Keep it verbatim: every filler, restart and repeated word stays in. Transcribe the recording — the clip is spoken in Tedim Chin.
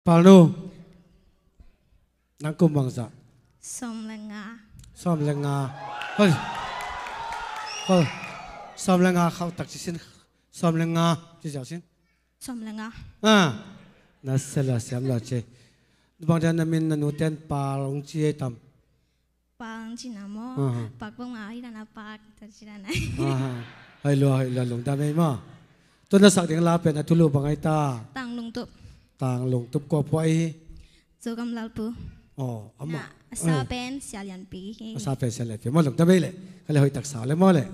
Palnu, nang kum bangzah? Sawm le nga. Sawm le nga. Hoi. Hoi. Sawm le nga khauh tak ci sin. Sawm le nga ci ziau sin. Sawm le nga. Ah. Na sia lo siam lo ci. Bang dia na min na nu ten Pal ong ci ei tam? Pal ong ci na maw? Aha. Pak bang ma hi dan a Pak ta ci dan a. Aha. Hoi lua, hoi lua, lungdam ei maw. Tu na sak ding la pen a thulu bang ei ta? Tang lungtup. Tang lungtup, kua pua ei hi? Zogam Lalpu. Oh, amah. Na, a sa pen Sia Lianpi hi. A sa pen Sia Lianpi. Maw, lungdam ei le. Ka le hoi tak sa le maw le.